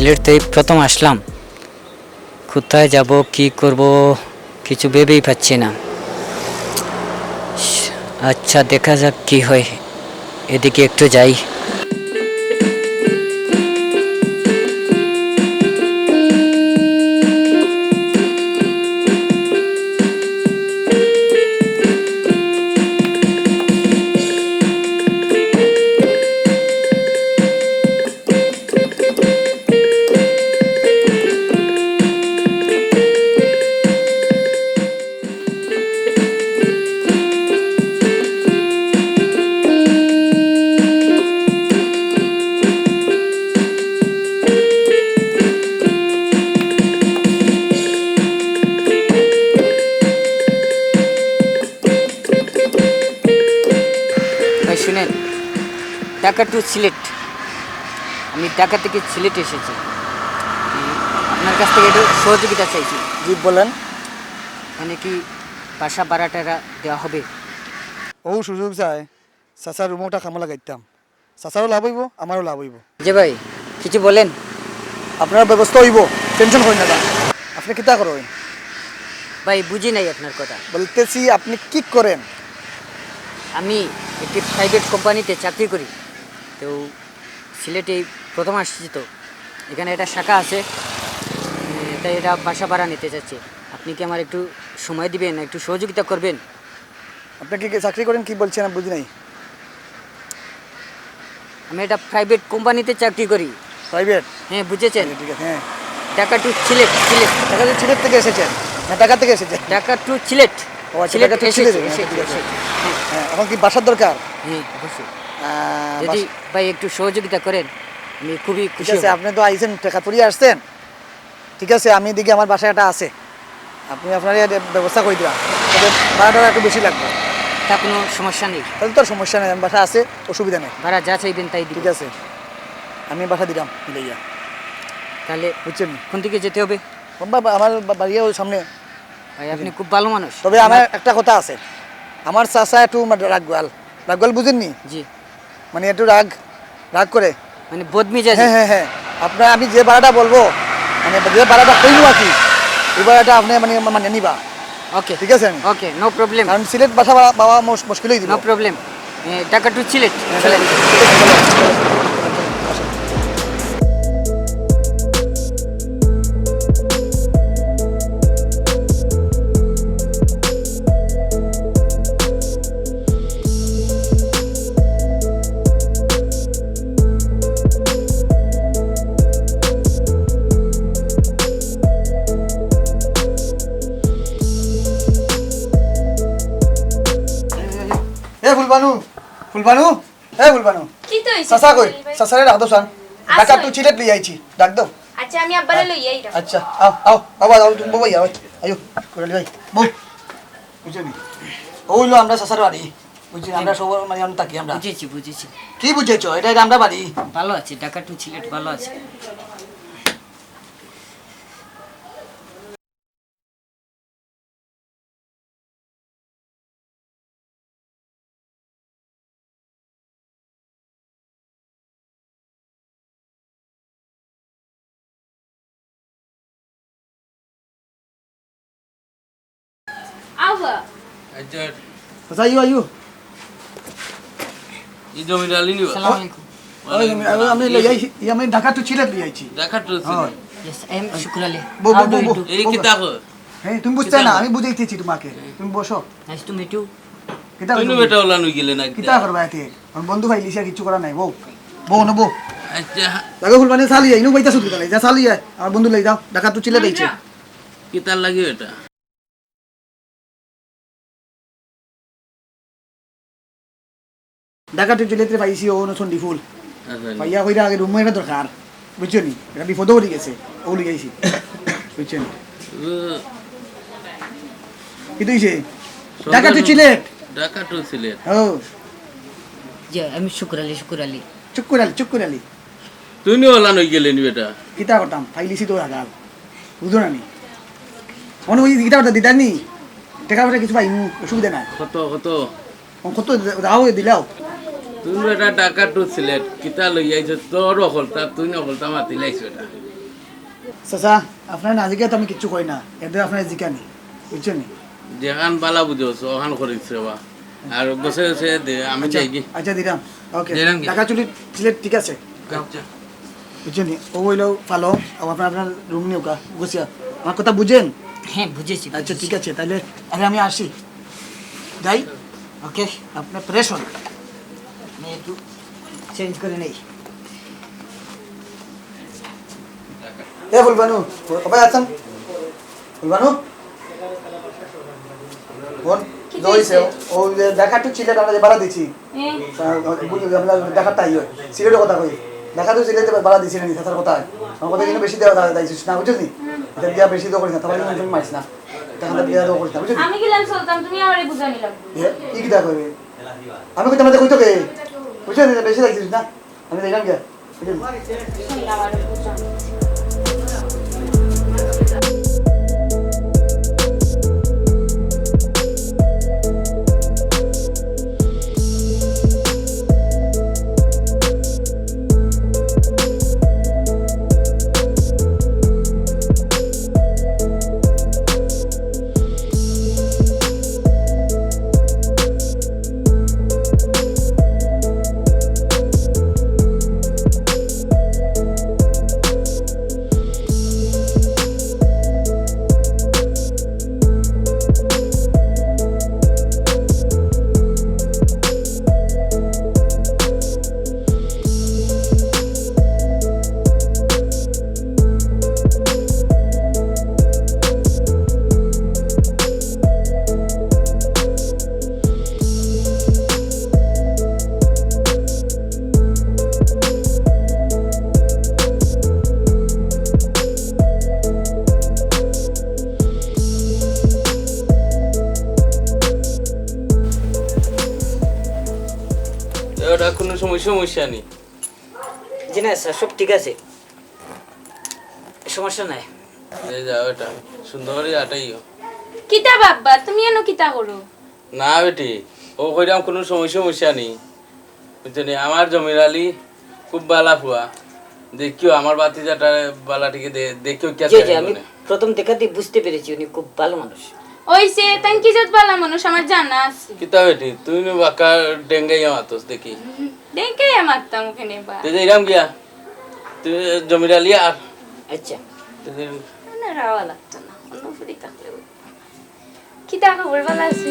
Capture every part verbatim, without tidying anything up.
সিলেট থেকে প্রথম আসলাম, কোথায় যাব, কি করব, কিছু ভেবেই পাচ্ছি না। আচ্ছা, দেখা যাক কি হয়, এদিকে একটু যাই। ভাই শুনেন, ঢাকা টু সিলেট, আমি ঢাকা থেকে সিলেট এসেছি। আপনার কাছ থেকে একটু সহযোগিতা চাইছি। জি, বলেন। মানে কি বাসা ভাড়া টাড়া দেওয়া হবে? ও সুযোগ চায়, চাচার রুমটা কামো লাগাইতাম। চাচারও লাভ অইবো, আমারও লাভ অইবো। যে ভাই, কিছু বলেন। আপনার ব্যবস্থা অইবো, টেনশন করেন না। আপনি কিতা করেন? ভাই, বুঝি নাই আপনার কথা। বলতেছি, আপনি কি করেন? আমি একটি প্রাইভেট কোম্পানিতে চাকরি করি। তো সিলেটে এই প্রথম আসছি, তো এখানে একটা শাখা আছে, এ, তাই এটা বাসা ভাড়া নিতে চাচ্ছি। আপনি কি আমার একটু সময় দিবেন, একটু সহযোগিতা করবেন? আপনি কি, কি চাকরি করেন, কি বলছেন, আমি বুঝি নাই। আমি একটা প্রাইভেট কোম্পানিতে চাকরি করি। প্রাইভেট? হ্যাঁ, বুঝেছেন? আচ্ছা, ঠিক আছে, হ্যাঁ। ঢাকা টু সিলেট, সিলেট। ঢাকা টু সিলেট থেকে এসেছেন? না, ঢাকা থেকে এসেছেন? ঢাকা টু সিলেট। ও আচ্ছা, সিলেট ঢাকা টু এসেছি, সিলেট, এসেছি, ঠিক আছে। এসেছি। হ্যাঁ। হ্যাঁ, এখন কি বাসার দরকার? হ্যাঁ, অবশ্যই। আহ, যদি বাস- ভাই একটু সহযোগিতা করেন, আমি খুবই ঠিক খুশি আছে, হব। আপনি তো আইছেন, টেকা করি আসছেন। ঠিক আছে, আমি এদিকে আমার বাসায় একটা আছে, আপনি আপনার এর ব্যবস্থা করে দিলাম। তবে ভাড়াটা একটু বেশি লাগবে। তা কোনো সমস্যা নেই। তাহলে তো আর সমস্যা নেই, আমার বাসা আছে, অসুবিধা নেই। ভাড়া যা চাইবেন তাই দিব। ঠিক আছে, আমি বাসা দিলাম মিলাইয়া। তাহলে বুঝছেন? কোন দিকে যেতে হবে? আমার বা-, আমার বা-, বাড়ি ওই সামনে। ভাই, আপনি খুব ভালো মানুষ। তবে আমার আমার একটা কথা আছে, আমার চাচা একটু মানে রাগওয়াল, রাগওয়াল বুঝেননি? জি। মানে একটু রাগ, রাগ করে। মানে বদমেজাজি? হ্যাঁ, হ্যাঁ, হ্যাঁ। আপনার আমি যে ভাড়াটা বলবো, মানে যে ভাড়াটা কইবো আর কি, ওই ভাড়াটা আপনি মানে, মানে নিবা। ওকে। ঠিক আছে? ওকে, no problem। কারণ সিলেট বাসা ভাড়া পাওয়া মুশ-, মুশকিল হয়ে দিল। No problem। এ, ঢাকা টু সিলেট। হ্যাঁ, চলেন। হ্যাঁ। এ ফুলবানু, ফুলবানু, এ ফুলবানু। কি তো হইছে? চাচা কই? চাচারে ডাক দাও চান। ঢাকা টু সিলেট লই আইছি, ডাক দাও। আচ্ছা, আমি আব্বারে লই আই। আচ্ছা, আও, আও, আও, আও, তুমি বউ আও, আইও, কুরালি ভাই, বউ। বুঝছো নি? ও হইলো আমরা চাচার বাড়ি। বুঝছি, আমরা সবার মানে আমরা থাকি আমরা। বুঝেছি, বুঝেছি। কি বুঝেছো? এটা, এটা আমরা বাড়ি। ভালো আছে, ঢাকা টু সিলেট ভালো আছে। আচ্ছা। আচ্ছা, আইও, আইও। এই জমিটা আলি নিবা? সালাম আলাইকুম। ওই আমি, আমি, আমি লই আইছি, আমি ঢাকা টু সিলেট লই আইছি। ঢাকা টু সিলেট? হ্যাঁ। Yes, I am শুকুর আলী। বউ, বউ, বউ, বউ। এই কিতা কয়? হ্যাঁ, তুমি বুঝতে না, আমি বুঝাইতেছি তোমাকে। তুমি বসো। Nice to meet you। কিতা তুমি করবে? বেটা ওলা নই গেলে না কিতা? কিতা করবা এতে? আমার বন্ধু ভাই লিসা কিচ্ছু করার নাই, বউ। বউ না বউ। আচ্ছা। লাগে ফুলবানু চালিয়ে, ইনু বইতা শুধু তাহলে, যা চালিয়ে, আমার বন্ধু লই যাও, ঢাকা টু সিলেট আইছে। কিতার লাগি এটা? ঢাকা টু সিলেটে পাইছি ও নতুন ডিফুল। আচ্ছা। পাইয়া কইরা আগে রুমো একটা দরকার। বুঝছো নি? এটা বিপদে পড়ি গেছে। ও লই আইছি। বুঝছো নি? ও। কি তুইছে? ঢাকা টু সিলেট। ঢাকা টু সিলেট। ও। জি, আমি শুকুর আলী, শুকুর আলী। শুকুর আলী, শুকুর আলী। তুই নি ওলা নই গেলে নি বেটা? কিতা করতাম? পাইলিছি তো আগাল। বুঝো না নি? মনে হয় কিতা করতাম দিতাম নি? টাকা পয়সা কিছু পাইমু, অসুবিধা নাই। কত, কত? ও, কত দাও দিলাও? তুই বেটা ঢাকা টু সিলেট, কিতা লই আইছো? তোর অকলতা, তুই অকলতা মাতি লাইছো এটা। চাচা, আপনারে না জিগাইয়া তো আমি কিচ্ছু কই না, এর দায় আপনারে জিগাইনি, বুঝছইন নি? যেখান বালা বুঝোস, ওখান করিস রে বা। আর বসে বসে দে, আমি আচ্ছা, যাই কি? আচ্ছা, দিলাম। ওকে। দিলাম কি? ঢাকা চুলি সিলেট ঠিক আছে। আচ্ছা। বুঝছইন নি? ও অইলো পালং, ও আপনার, আপনার রুম নিউক্কা, গুছিয়া। আমার কথা বুঝেন? হ্যাঁ, বুঝেছি, আচ্ছা, বুঝেছি। ঠিক আছে, তাইলে আরে আমি আসি। যাই? ওকে। আপনি ফ্রেশ হন। আমি একটু চেঞ্জ করে নেই। এ ফুলবানু, ও ভাই আছেন? ফুলবানু? বোন, কিতা অইছে? ও যে ঢাকা টু সিলেট আমরা যে ভাড়া দিছি। হ্যাঁ। আহ, বুঝলি, আমরা ঢাকার তাই হয়। সিলেটের কথা কই। ঢাকা টু সিলেটে ভাড়া দিছি না নি, কথার কথা হয়। আমার কথা কিন্তু বেশি দেওয়া দাও, দাইছিস না, বুঝলি? হুম। এটা দিয়া বেশি দেওয়া করিস না, তাহলে কিন্তু মারিস না। এটা খালি দিয়া দেওয়া করিস না, বুঝলি? আমি গেলাম চলতাম, তুমি আমারে বুঝানি লাগবে। এ, কি কিতা কইবে? আমি কইতাম না, কইতো কে? বুঝলি? বেশি দাইছিস না। আমি দেখলাম গিয়া। ওটা কোনো সমস্যা, সমস্যা নেই। জি না স্যার, সব ঠিক আছে, সমস্যা নাই। এই যাও, এটা সুন্দর করে আটাইও। কিতা বাবা, তুমি এনো কিতা করো? না বেটি, ও কইরাম কোনো সমস্যা, সমস্যা নেই, বুঝছো নি? আমার জমির আলী খুব বালা ফুয়া, দেখিও আমার ভাতিজাটারে বালা টিকে দে-, দেখিও কি জি, আছে জি, আমি মনে। প্রথম দেখাতেই বুঝতে পেরেছি উনি খুব ভালো মানুষ। ওই সে, তাই কি জাত বালা মানুষ আমার জানা আছে। কিতা বেটি, তুই নু বাক্কা ডেঙ্গাইয়া মাতস দেখি। ডেঙ্গাইয়া মাততাম ওখানে বা। তুই যাইরাম গিয়া, তুই জমির আলী আর। আচ্ছা। তুই যে না, রাওয়া লাগতো না, অন্য ফুরি থাকলে অইতো। কিতা খবর, বালা আছো?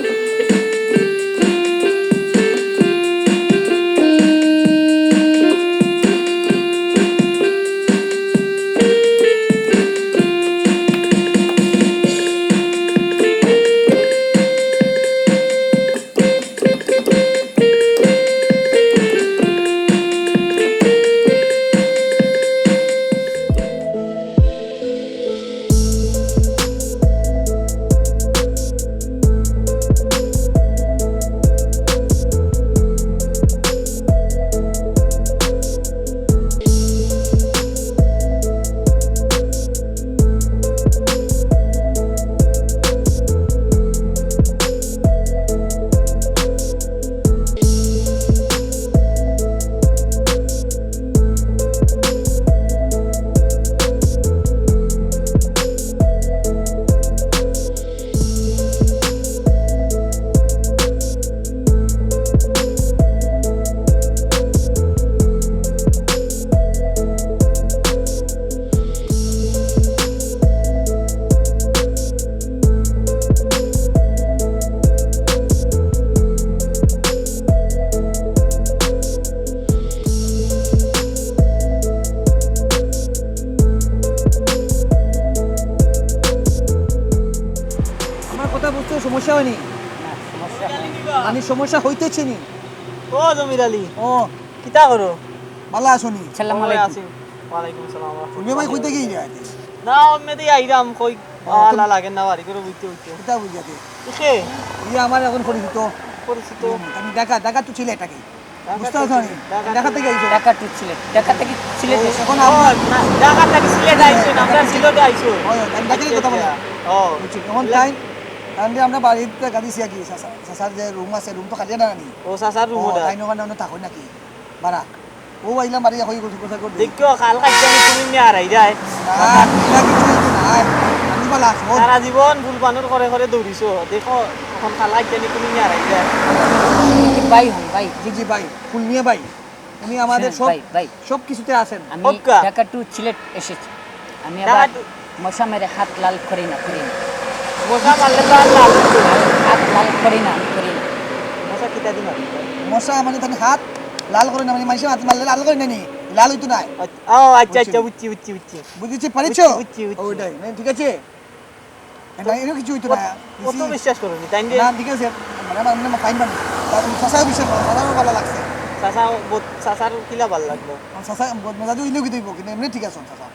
আমার কথা বুঝতে সমস্যা হয়নি? না, সমস্যা হয়নি। মানে, সমস্যা হইতেছে নি? ও জমির আলী। ও। কিতা করো? ভালা আছো নি? আসসালামু ওই আলাইকুম। আছি। ওয়ালাইকুম আসসালাম ওয়া রাহমাতুল্লাহ। তুমি ভাই কইতে কি যায়? না, আমি তো আইরাম, কই ও, আলা তুমি লাগে না, বাড়ি করে বুঝতে বুঝতে। কিতা বুঝাতে? কে? ইয়ে আমার এখন পরিচিত। পরিচিত। আমি ঢাকা, ঢাকা তো ছিলে এটাকে। বুঝতে পারছো নি? ঢাকা ঢাকা থেকে আইছো। ঢাকা টু সিলেট। ঢাকা থেকে সিলেট ও, এসে। এখন ও, আমরা না, ঢাকা থেকে সিলেট আইছো, আমরা সিলেটে আইছো। ও, আমি ঢাকায় কথা বলি। ও। বুঝছি। এখন তাই, তাহলে আমরা বাড়িতে গাড়ি সিয়া কি? চাচা, চাচার যে রুম আছে, রুম তো খালি না নি? ও, চাচার রুম ও, ওটা। তাই ওখানে অন্য থাকো নাকি? বারাক। ও আইলা মারিয়া হই গেছে, কথা কর। দেখো, খাল কাটিয়া নি তুমি নিয়ে হারাই যায়। না, না, কিছু হইতো না। আয়, আমি বালা আছি, বল। সারা জীবন ফুল বানর করে করে দৌড়িছো। দেখো, এখন খাল কাটিয়া নি তুমি নিয়ে হারাই যায়। ভাই হন, ভাই। জি, জি, ভাই। ফুল নিয়ে ভাই। উনি আমাদের হুম, সব, ভাই, ভাই। সব কিছুতে আছেন। আমি ওক্কা। ঢাকা to সিলেট এসেছি। আমি ঢাকা আবার to মশা মেরে হাত লাল করি না, করি না। মশা মারলে তো আর লাল হইতো না। হাত লাল করি না, করি না। মশা কিতা দি মারবে? মশা মানে তার হাত লাল করে না, মানে মানুষের হাত মারলে লাল করে না নি? লাল হইতো না। আচ্ছা, ও আচ্ছা, আচ্ছা, বুঝছি। বুঝছি, বুঝছি, বুঝছি। বুঝেছি, পারিছো? বুঝছি, বুঝছি, বুঝছি। ওইটাই, মানে ঠিক আছে? এটা, এটা কিছু হইতো না। অত, অত বিশ্বাস করো নি, তাই না? না, ঠিক আছে, মানে আমার, মানে আমার fine বানাই। তার চাচাও বিশ্বাস করে, চাচারও ভালো লাগছে। চাচা, বদ-, চাচার কিলা ভালো লাগলো? আমার চাচা বদমেজাজি হইলেও কি হইব, কিন্তু এমনি ঠিক আছে চাচা।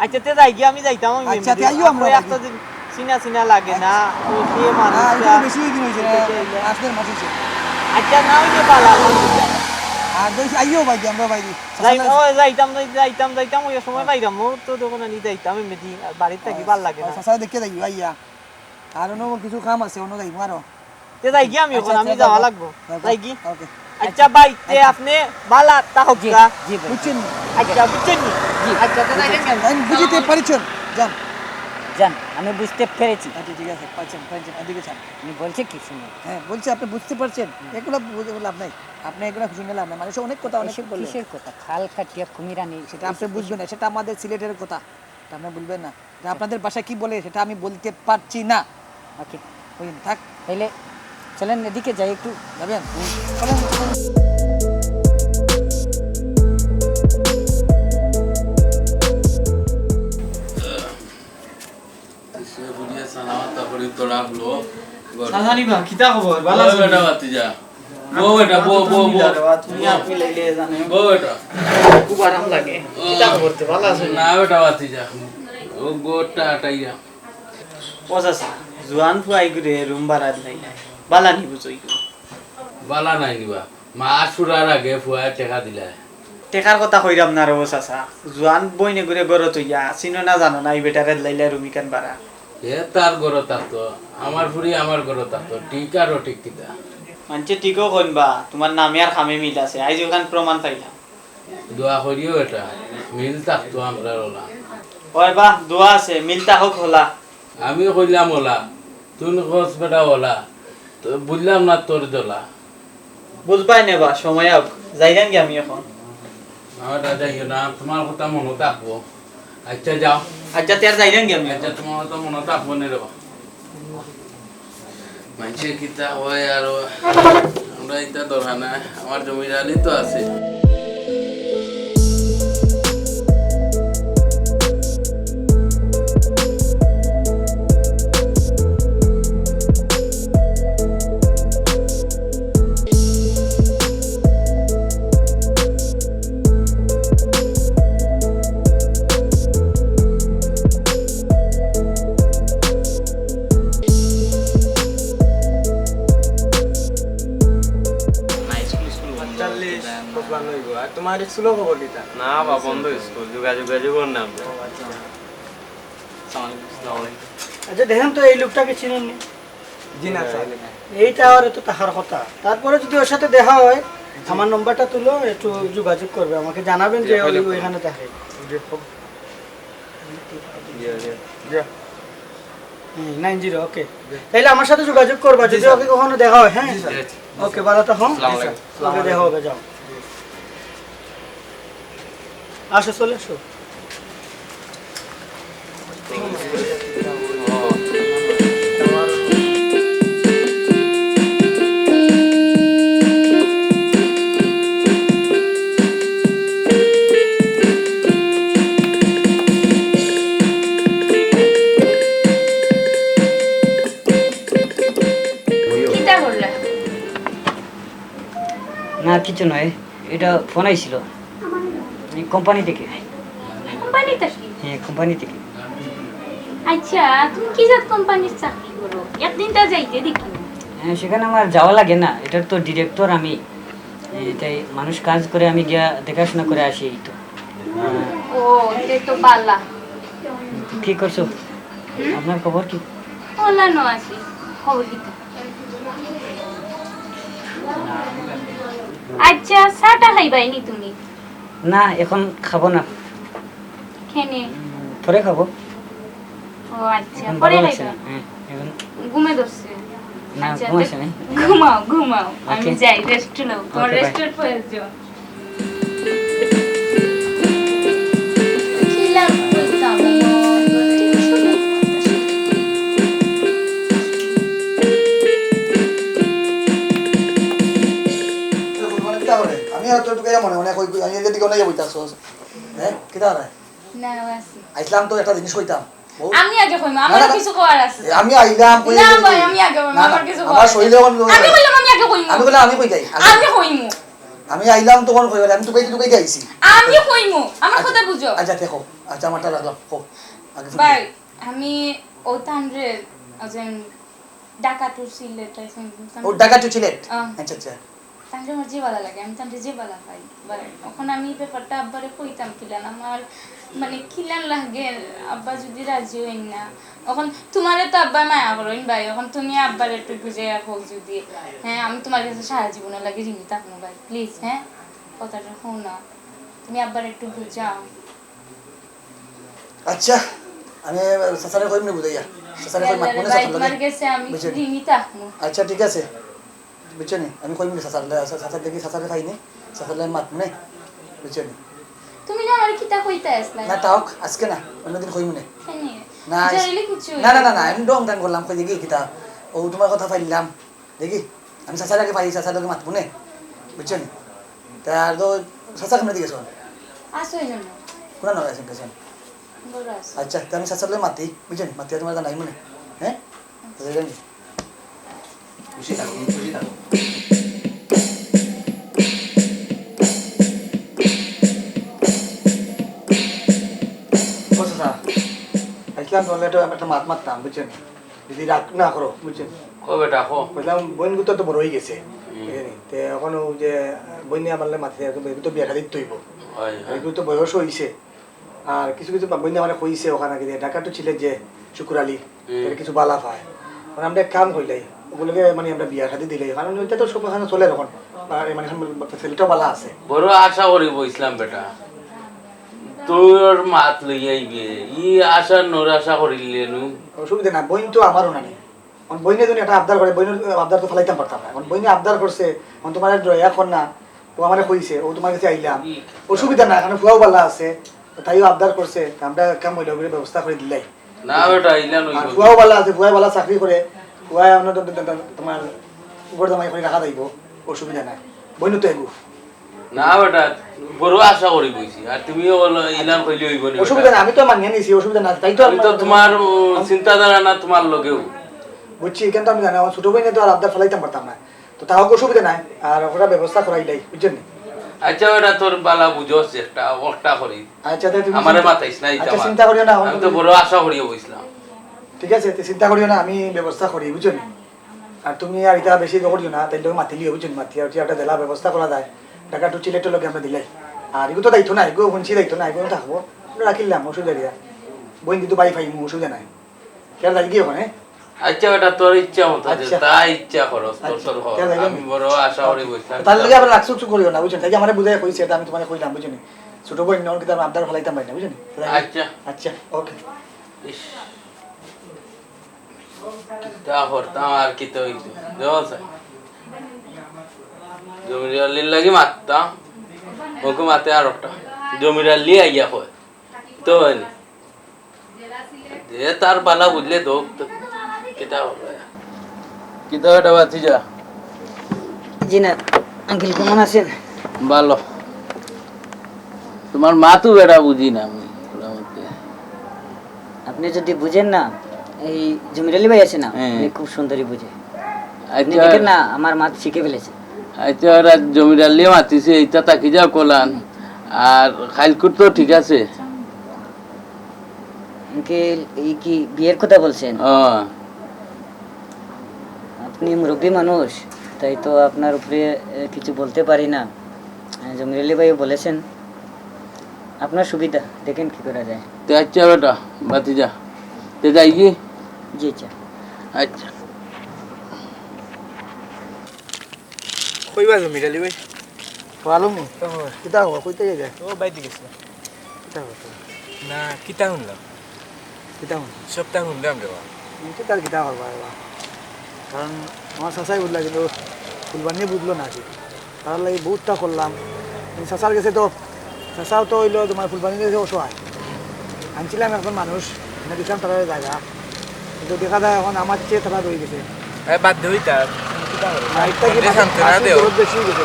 আচ্ছা, তে যাই গিয়া, আমি যাইতাম, আমি আচ্ছা, এমনি তে আইও আমরা ওই বাড়ি। একটা দিন চিনা চিনা লাগে না, আচ্ছা। তো কে মানুষ না, এটা তা-, বেশি দিন হইছে, এটা কে আইলে? পাঁচ দেড় মাস হইছে। আচ্ছা, না হইলে পালা, আর যদি আইও বাড়ি, আমরা বাড়ি। যাই, চাচা ও, যাইতাম, যাই-, যাইতাম, যাইতাম, ওই সময় বাইরাম, ও তো দোকানে নিয়ে যাইতাম, এমনি দি, আর বাড়ির থাকি ভালো লাগে না। চাচা দেখে যাইও, আইয়া। আর অন্য কিছু কাম আছে, অন্য যাইবো আরো। তে যাই কি আমি আচ্ছা, এখন, আচ্ছা, আমি যাও, যাওয়া যাও। লাগবো। যাও, যাই কি? ওকে। আচ্ছা ভাই, তে আচ্ছা। আপনি বালা তা হোক জি, গা। জি ভাই। বুঝছেন নি? আচ্ছা, বুঝছেন নি? জি। আচ্ছা, তে যাই কি আমি? আমি বুঝিতে পারছেন? যান। যান, আমি বুঝতে পেরেছি। আচ্ছা, ঠিক আছে, পারছেন, পারছেন, এদিকে যান। উনি বলছে কি শুনুন? হ্যাঁ, বলছে আপনি বুঝতে পারছেন? হুম। এগুলো বুঝে লাভ নাই। আপনি এগুলো শুনে লাভ নাই। মানুষ অনেক কথা অনেক এসব বলে। কিসের কথা? খাল কাটিয়া কুমির আনি সেটা আপনি বুঝবেন না, সেটা আমাদের সিলেটের কথা। এটা আপনি বলবেন না। এটা আপনাদের ভাষায় কি বলে সেটা আমি বলতে পারছি না। ওকে। ওই থাক। তাইলে চলেন এদিকে যাই একটু। যাবেন? চলেন, চলেন। সে বুঝিয়া সালামত তারপরে তো রাখলো। চাচা নি বা, কিতা খবর? ভালা আছো নি? বেটা, বাতি যা। বউ বেটা, বউ, বউ, বউ। তুমি আর মিলাইলে জানো। বউ বেটা। খুব আরাম লাগে। ও। কিতা খবর তে, ভালা আছো নি? না বেটা, বাতি যা। ও গোটা আটাইয়া। ও চাচা, জুয়ান ফুয়াই ঘুরে রুম ভাড়া দিলাই না। ভালা নি বুঝো ইগু? ভালা নায় নি বা। মাস ফুরার আগে ফুয়ায় টেকা দিলায়। টেকার কথা কইরাম না রে ও চাচা। জুয়ান বইনে ঘুরে ঘরো থইয়া, চিনো না জানো না, ই বেটারে দিলাইলা রুম ইখান ভাড়া। হে তার ঘরো থাকতো, আমার ফুরি আমার ঘরো থাকতো, ঠিক আর অঠিক কিতা? মানষে ঠিকও কইন বা, তুমার নামে আর কামে মিল আছে, আইজ অখান প্রমাণ পাইলাম। দোয়া করিও বেটা, মিল থাকতো আমরার অলা। ওই বা, দোয়া আছে, মিল থাকউক হলা। আমি কইলাম অলা, তুই কস বেটা অলা, তো বুঝলাম না তোর জ্বলা। বুঝবায় নে বা, সময় আউক। যাইরাম গি আমি অখন। না, দাদা, ইয়ে না, তুমার কথা মনো থাকবো। আচ্ছা, যাও। আচ্ছা, তে আর যাইরাম গি আমি। আচ্ছা, তুমার কথা মনো থাকবো নে রে বা। মানষে কিতা কয় আর আমরা ইতা দরকার নাই, আমার জমির আলি তো আছে। না, স্কুল, স্কুল বন্ধ। আটচল্লিশ, পঁচপান্ন অইবো। আর তুমার স্কুলর খবর কিতা? না বা, বন্ধ স্কুল, যোগাযোগ, যোগাযোগ অর না। ও, আচ্ছা। আসসালামু আলাইকুম। আসসালামু আলাইকুম। আচ্ছা, দেখেন তো, এই লোকটাকে চিনেন নি? জি না, স্যার। এইটা আর এত টাকার কথা। তারপরে যদি ওর সাথে দেখা হয়, জি। আমার নম্বরটা তুলো, একটু যোগাযোগ করবে, আমাকে জানাবেন জি, যে ওই ওইখানে থাকে। জি, খুব জি, জি, জি। হুম, নাইন জিরো, ওকে। জি। তাইলে আমার সাথে যোগাযোগ করবা, জি, যদি স্যার। ওকে কখনো দেখা হয়, হ্যাঁ? জি, স্যার। ওকে, ভালো থাকো। আসসালামু আলাইকুম। ওকে, দেখা হবে, যাও। আসো, চলে আসো। কিতা করলা? না, কিছু নয়, এটা ফোন আইছিল। এই কোম্পানি থেকে। কোম্পানি থেকে? হ্যাঁ, কোম্পানি থেকে। আচ্ছা, তুমি কি জাত কোম্পানির চাকরি করো? একদিন তা যাইতে দেখি। হ্যাঁ, সেখানে আমার যাওয়া লাগে না, এটার তো ডিরেক্টর আমি। এ, তাই মানুষ কাজ করে, আমি গিয়া দেখাশোনা করে আসি, এই তো। ও, তে তো বালা। কি করছো? হুম? আপনার খবর কি? অলানো আছি, খবর কিতা? আচ্ছা, চা টা খাইবায় নি তুমি? না, এখন খাবো না। কেনে? উম, পরে খাবো। ও আচ্ছা, এখন পরে ভালো লাগছে খাইবা? না। হ্যাঁ, এখন ঘুমে ধরছে। না, আচ্ছা, ঘুম তো আসে নাই। ঘুমাও, ঘুমাও। আমি ওকে। যাই, রেস্ট লও। তোমার ওকে, বাই। রেস্টের প্রয়োজন। আমি আর তোর দিকে মনে মনে কই, কই, আমি এদিকে অনেক বইতে আসো। হ্যাঁ, কিতা রে? না, ও আছে। আইসলাম তো একটা জিনিস কইতাম। বউ। আমি আগে কইমু, না, আমার না, না। কিছু কওয়ার আছে। এ, আমি আইলাম, কই না এদিকে? ভাই, আমি আগে কইমু, না, না, আমার কিছু আমার কওয়ার আছে। শরীরে কোনো আমি কইলাম, আমি আগে কইমু। আমি কইলাম, আমি কই যাই? আগে আমি কইমু। আমি আইলাম তখন কই বলে, আমি টুকাইতে টুকাইতে আইছি। আমি কইমু, আমার আচ্ছা, কথা বুঝো। আচ্ছা, দেখো, আচ্ছা, আমারটা রাখলাম, কও। আগে ফোন ভাই, করি। আমি ও তানরে, ওজন ঢাকা to সিলেট আইছেন। ও, ঢাকা to সিলেট? আহ। আচ্ছা, আচ্ছা। তানরে আমার যে ভালা লাগে, আমি তানরে যে ভালা পাই। ভাই, এখন আমি এই ব্যাপারটা আব্বারে কইতাম কিলান, আমার মানে কিলান লাগে, আব্বা যদি রাজি হইন না। এখন তোমারে তো আব্বা মায়া করইন ভাই, এখন তুমি আব্বারে একটু বুঝাইয়া কও যদি, হ্যাঁ, আমি তোমার কাছে সারা জীবনের লাগি ঋণী থাকমু ভাই, প্লিজ, হ্যাঁ, কথাটা কও না, তুমি আব্বারে একটু বুঝাও। আচ্ছা, আমি চাচারে কইমু নে বুঝাইয়া। চাচারে কই মাতমু নে, ভাই, চাচার লগে। তোমার কাছে আমি বুঝছো নি? ঋণী থাকমু। আচ্ছা, ঠিক আছে। বুঝছো নি? আমি কইমু নে চাচার লগে, চাচা, চাচা দেখি, চাচারে পাই নি। চাচার লগে মাতমু নে। বুঝছো নি? তুমি না আমারে কিতা কইতা আসলা? না, তাও আজকে না, অন্যদিন কইমু নে। কেনে? না, আজ-, জরুরি কিছু না, না, না, না, আমি ঢং ঢং করলাম, কই দেখি কিতা। ও তোমার কথা পাইলাম। দেখি, আমি চাচার আগে পাই, চাচার লগে মাতমু নে, বুঝছো নি? তা আর তো চাচা কেমনে দিকে শোন? আছে ওই জন্য। কোন নয় আছেন, গেছেন? বড় আছে। আচ্ছা, তা আমি চাচার লগে মাতি, বুঝছো নি? মাতিয়া তোমার জানাই মনে, হ্যাঁ? বুঝলেন? খুশি থাকো, তুমি খুশি থাকো। ও চাচা, আইসলাম তোমার লগে একটা মাত মাততাম, বুঝছো নি? যদি রাগ না করো, বুঝছো নি? কও বেটা, কও। কইলাম, বইন গুতো তো বড় হয়ে গেছে, হুম। বুঝছো নি? তে এখন ও যে বইনে আমার লগে মাতিছে, এখন বইন তো বিয়া শাদি দিতে হইব। হয়, হয়। এগুলো তো বয়স হইছে। আর কিছু কিছু বইনে আমার কইছে ওখানে গিয়ে ঢাকা to সিলেট যে শুকুর আলী, হুম। এর কিছু বালা পায়। মানে আমরা এক কাম কইলাই, ওগুলোকে মানে আমরা বিয়া শাদি দিলাই। কারণ ওইটা তো সব এখানে চলে এখন। আর মানে এখন ছেলেটাও বালা আছে। বড় আশা করি বইছিলাম বেটা। তোর মাত লইয়া আইবে। ই আশা নৈরাশা করিলে নু। অসুবিধা না, বইন তো আমারও না নেই। এখন বইনে যদি একটা আবদার করে, বইনের আবদার তো ফালাইতাম পারতাম না। এখন বইনে আবদার করছে, এখন তোমার এক ড্রয়া এখন না, ও আমারে কইছে, ও তোমার কাছে আইলাম। ই। অসুবিধা না, এখন ফুয়াও বালা আছে, তাইও আবদার করছে, তা আমরা কাম হইলে ওগুলো ব্যবস্থা করে দিলাই। না বেটা, আইলা নই আর তো। ফুয়াও বালা আছে, ফুয়ায় বালা চাকরি করে, ফুয়ায় অন্য দ-, দ-, দ-, তোমার উপর জামাই করে রাখা যাইব, অসুবিধা নাই। বইন তো এগু। না বেটা, বড় আশা করি বইছি। আর তুমিও বলো, ইলান কইলে হইব নি অসুবিধা বেটা। নাই, আমি তো মানিয়ে নিছি, অসুবিধা নাই। তাই তো আমি তো আমার তোমার, ও, চিন্তাধারা না তোমার লগেও। বুঝছি, কিন্তু আমি জানি, আমার ছোট বইনে তো আর আবদার ফালাইতাম পারতাম না। তো তাও অসুবিধা নাই, আর ওরা ব্যবস্থা করাই দেয়, বুঝছেন নি? আচ্ছা, ওটা তোর বালা বুঝোস একটা, ওটা করি। আচ্ছা, তাই তুমি আমারে চিন্তা, মাতাইস না, এটা আচ্ছা, আমার। চিন্তা করিও না, এখন আমি তো তুমি বড় আশা করিয়া বইছিলাম। ঠিক আছে, তুই চিন্তা করিও না, আমি ব্যবস্থা করি, বুঝছো নি? আর তুমি আর এটা বেশি ইয়ে করিও না, তাই লোক মাতিলিও, বুঝছো নি? মাতিয়া উঠিয়া একটা জেলা ব্যবস্থা করা যায়, ঢাকা to সিলেটের লগে আমরা দিলাই। আর এগুলো তো দায়িত্ব না, এগুলো হুনছি দায়িত্ব না, এগুলো থাকবো, আমরা রাখিলাম, অসুবিধা কি? বইন কিন্তু বাড়ি পাইমু, অসুবিধা নাই। কেন লাগি গিয়ে ওখানে? আচ্ছা, বেটা, তোর ইচ্ছা মতো, যে আচ্ছা। তা ইচ্ছা খরচ, তোর আচ্ছা, তোর খরচ। কেন লাগি? আমি বড় আশা করি আচ্ছা। বইছিলাম। তার লগে আবার রাগ চুক চুক করিও না, বুঝছেন? তাই যে আমারে বুঝাই কইছে, এটা আমি তোমারে কইলাম, বুঝছেন? ছোট বইন, নন কিন্তু আমি আবদার ফালাইতাম পারি না, বুঝছেন? তাই আচ্ছা। আচ্ছা, ওকে। ইস। কিতা করতাম আর কিতা হইতো? দেখো স্যার, জমির আলীর লাগি মাততাম, ওকে মাতে আর একটা। জমির আলী আইয়া কয়, তো হয়নি। যে তার বালা বুঝলে দোক তো কিতা করবে? কিতা বেটা ভাতিজা? জি না, আঙ্কেল, কেমন আছেন? ভালো। তোমার মা তো বেটা বুঝি না আমি, মোটামুটি। আপনি যদি বুঝেন না, এই জমির আলী ভাই আছে না, হ্যাঁ। উনি খুব সুন্দরী বুঝে। আপনি আচ্ছা। দেখেন না, আমার মা শিখে ফেলেছে। আচ্ছা, ওরা জমির আলী মাতিছে, এইটা তাকি যাও কলান। আর খাইলকুট তো ঠিক আছে। আঙ্কেল, এই কি বিয়ের কথা বলছেন? হ্যাঁ। আপনি মুরব্বী মানুষ, তাই তো আপনার উপরে, এ, কিছু বলতে পারি না। এ, জমির আলী ভাইও বলেছেন, আপনার সুবিধা, দেখেন কি করা যায়। তে আচ্ছা বেটা, ভাতিজা, তে যাই কি? জি, আচ্ছা। আচ্ছা। কইবা জমির আলী ভাই? ভালো নি? ও। কিতা খবর? কইতে গেলে? ও, বাইরে গেছিলাম। কিতা খবর? না, কিতা শুনলাম? কিতা শুনলাম? সবটা শুনলাম রে বা। তুমি কিতা আর কিতা করবা রে বা? কারণ আমার চাচাই বুঝলা, কিন্তু ফুলবানিয়ে বুঝলো না আর কি। তার লাগি বহুতটা করলাম। কিন্তু চাচার গেছে তো, চাচাও তো অইলো তোমার ফুলবানির গেছে অসহায়। আনছিলাম একজন মানুষ, এনে দিছিলাম তারারে জাগা। কিন্তু দেখা যায় এখন আমার চেয়ে তারা রয়ে গেছে। এ, বাদ দে ওইটা। আর একটা কি বাদে বাদে সান্ত্বনা আসলে দেও। দরদ বেশি হয়ে গেছে।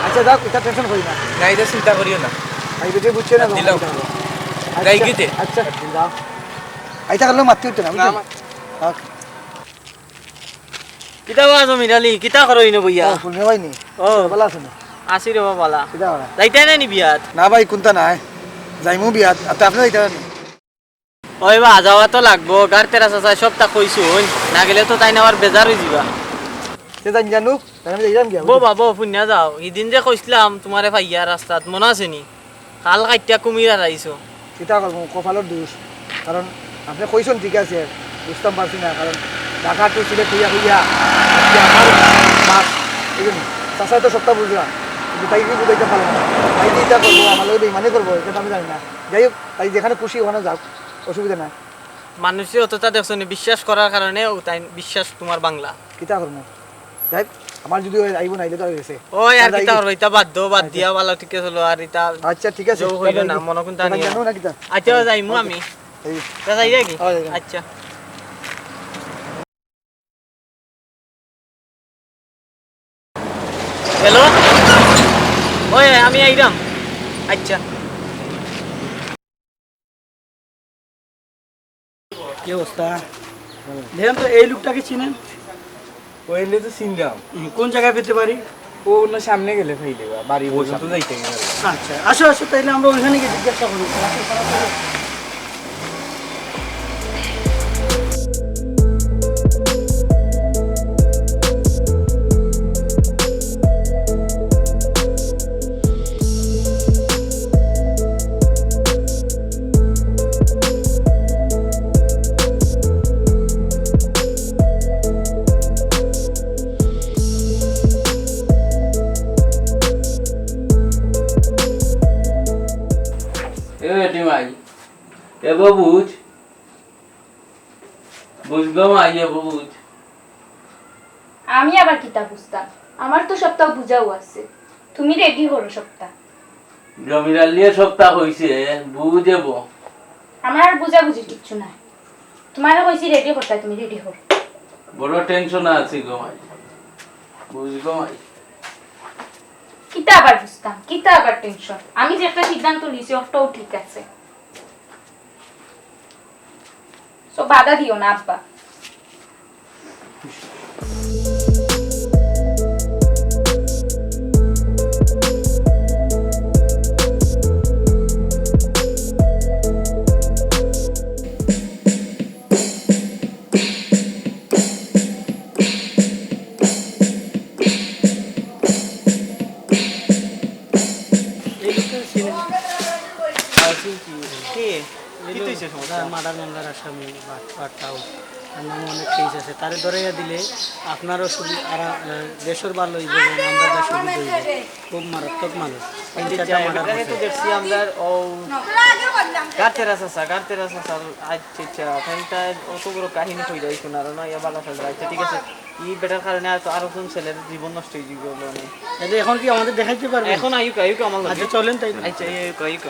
আচ্ছা, যাক, এটা টেনশন করি না। না, এটা চিন্তা করিও না। আর বেশি বুঝছে না, বাদ দিলাম। আচ্ছা, যাই গিতে? আচ্ছা, যাও। এটা করলে মারতে হইতো না, না, বুঝলি? আমার থাক। কিতা বা জমির আলী, কিতা করো ইনো বইয়া? ও, ফুলমে ভাই নি? ও। ভালা আছো নি? আছি রে বাবা, ভালা। কিতা করা? যাইতায় না নি বিয়াত? না ভাই, কুন্তা নাই। যাইমু বিয়াত, আর তো আপনি যাইতায় না নি? ওই বা, যাওয়া তো লাগবো, গার তেরা চাচায় সবটা কইছইন, না গেলে তো তাইন আবার বেজার অইযিবা। তে যাইন জানু, তাইলে আমি যাইরাম গিয়া, বো বুঝলি? বাবা, ফুইন্যা যাও, ইদিন যে কইছলাম তুমারে পাইয়া রাস্তাত, মনো আছে নি? খাল কাটিয়া কুমির হারাইছো। কিতা করমু, কপালর দোষ। কারণ আপনে কইছইন ঠিক আছে, বুঝতাম পারছি না, কারণ ঢাকা টু সিলেট কইয়া কইয়া আজকে আমার মাপ, এই জন্য চাচায় তো সবটা বুঝরা, কিন্তু তাই কি বুঝাইতাম পারলাম না। তাই যে ইতা করবো, আমার লগে বেইমানি করবো, ইটা তো আমি জানি না। যাই হোক, তাই যেখানে খুশি ওখানে যাক, অসুবিধা নাই। মানুষে অতটা দেখছো নি, বিশ্বাস করার কারণে ও তাই বিশ্বাস তুমার বাংলা। কিতা করমু? যাই হোক, আমার যদি অয় আইবো, নাইলে তো আর গেছে। ওই আর আর যাই কিতা কি? করবো, ইতা বাদ দেও, বাদ আচ্ছা। দিয়া ভালা ঠিক আছে, চলো, আর ইতা আচ্ছা, ঠিক আছে। জো হইল না, মনে কোনটা নিয়ে। জানো না কিতা? আচ্ছা, যাইমু আমি। এই তা যাই দেখি? হয়, হয়। আচ্ছা। হ্যালো? ওই, আমি আইরাম। আচ্ছা। কি অবস্থা? দেখেন তো, এই লোকটাকে চিনেন? ও এলে তো চিনলাম। হুম, কোন জায়গায় পেতে পারি? ও অন্য সামনে গেলে পাই দেবা, বাড়ি পর্যন্ত যাইতে গেলে। আচ্ছা, আসো, আসো, তাইলে আমরা ওইখানে গিয়ে জিজ্ঞাসা করি। এ বেটি মাই, এ ববুজ, বুঝ গো মাই, এ ববুজ। আমি আবার কিতা বুঝতাম? আমার তো সবটা বুঝাও আছে। তুমি রেডি করো সবটা। জমির আলিয়ে সবটা কইছে, বুঝেব। আমার আর বুঝাবুঝি কিচ্ছু নাই। তোমারে কইছি রেডি করতে, তুমি রেডি করো। বড় টেনশন আছি গো মাই। বুঝ গো মাই। কিতা আবার বুঝতাম? কিতা আবার টেনশন? আমি যে একটা সিদ্ধান্ত নিছি, ওটাও ঠিক আছে। So, বাধা দিও না, আব্বা। এই লোকটা চিনেন? আর চিনছি। কে? এই কি লোক, হইছে সমস্যা? যার মার্ডার মামলার আসামি, বাটপার টাউট। তার নামে অনেক কেস আছে। তারে ধরাইয়া দিলে আপনারও সুবি-, আর, আহ, দেশর ভালা অইবো এবং আমরা দেশ সুবিধা অইবো। খুব মারাত্মক মানুষ। তিন চারটা মার্ডার করছে। দেখছি আমরা, ও, গারতেরা চাচা, গারতেরা চাচা, আচ্ছা, আচ্ছা, তাইলে অত বড় কাহিনী কইরা আইছো না, না, ইয়া বালা ফেলরা। আচ্ছা, ঠিক আছে। এই বেটার কারণে আর তো আরো কোন ছেলের জীবন নষ্ট হয়ে যাবে বলে মনে হয়। তাহলে এখন কি আমাদের দেখাইতে পারবেন? এখন আইউক, আইউক আমার লগে। আচ্ছা, চলেন তাই। আচ্ছা, এই আইউক, আইউক।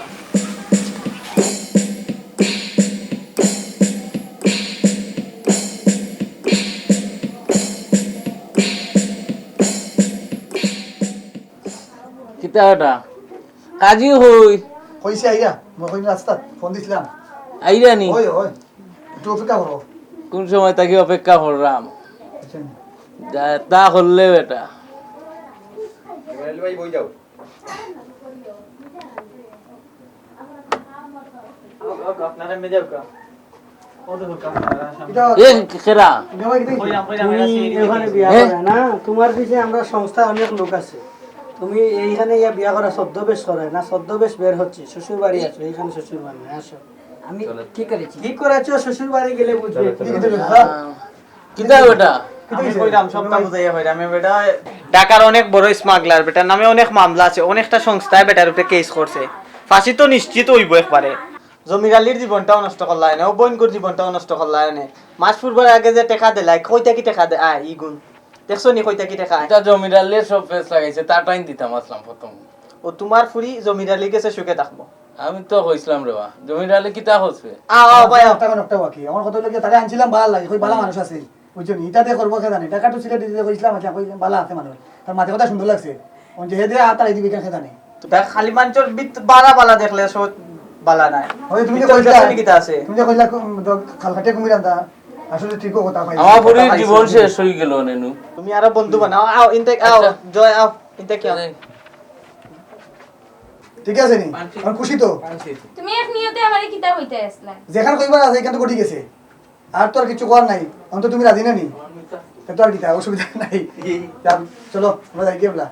কিতা ওটা? কাজী হই। কইছে আইয়া, মই কইন রাস্তাত ফোন দিছিলাম। আইরা নি? ওই, ওই। একটু অপেক্ষা করো। কোন সময় থাকি অপেক্ষা করলাম? আচ্ছা। যা, তা করলে বেটা। ইব্রাহিম ভাই, বই যাও। আপনারা মেজাও কা? ও দেখো, কা-, এ, কেরা? তুমি এখানে বিয়া হ্যাঁ? করো না, তোমার পিছে আমরা সংস্থা অনেক লোক আছে। তুমি এইখানে ইয়া বিয়া করা ছদ্মবেশ করে না, ছদ্মবেশ বের হচ্ছে, শ্বশুর বাড়ি আছো, এইখানে শ্বশুর বাড়ি না, আসো। আমি ঠিক করেছি। ঠিক করেছো, শ্বশুর বাড়ি গেলে বুঝবে। চলো, চলো। কিতা বেটা? আমি কইরাম, সবটা বুঝাইয়া কইরাম। এ বেটা ঢাকার অনেক বড় স্মাগলার, বেটার নামে অনেক মামলা আছে, অনেকটা সংস্থায় বেটার উপরে কেস করছে। ফাঁসি তো নিশ্চিত অইবো একবারে। জমির আলীর জীবনটাও নষ্ট করলায় না, ও বইনগুর জীবনটাও নষ্ট করলায় না। মাস ফুরবার আগে যে টেকা দিলায়, কই থাকি টেকা দে-, আয়, ইগুন। দেখছো নি কই থাকি টেকা আয়? ইটা জমির আলীয়ে সব ফেস লাগাইছে, তার টাইম দিতাম আসলাম প্রথম। ও তুমার ফুরি জমির আলীর গেছে সুখে থাকবো। আমি তো কইছিলাম রে বা, জমির আলী কিতা করছে? আও, আও, ভাই, আও। একটা, একটা বাকি। আমার কথা অইলো কি, তারে আনছিলাম ভালা লাগে, কই ভালা মানুষ আছে। বুঝছো নি? ইতাতে করবো কে জানে? টেকা তো সিলেট দিতে কইছিলাম, আচ্ছা, কই ভালা আছে মানুষ। তার মাতে কথা সুন্দর লাগছে। অন যে হেদে আর তারাই দিবে কে জানে? তা খালি মানষর ভিত-, ভালা ভালা দেখলে সব ভালা নায়। ওই তুমি যে ভিতরে কইলা, ভিতরে কিতা আছে? তুমি যে কইলা, উম, দ-, খালকাটিয়া কুমির আনতা, আসলে ঠিকও কথা কইছো। আমার ফুরির জীবন শেষ অইগেলো, নেনু। তুমি আরো বন্ধু বানাও, আও, ইনতে আও, আচ্ছা। জয় আও, ইনতে কি আও? এই। ঠিক আছে নি? মানছি। আমি খুশি তো? মানছি। তুমি এক নিয়তে আমারে কিতা কইতায় আছলায়? যেখান কইবার আছে, এখান তো ঘটি গেছে। আর তো আর কিছু কওয়ার নাই। অন্ত তুমি রাজি না নি? তে তো আর কিতা, অসুবিধা নাই। যাও, চলো, আমরা যাই গিয়া বলা।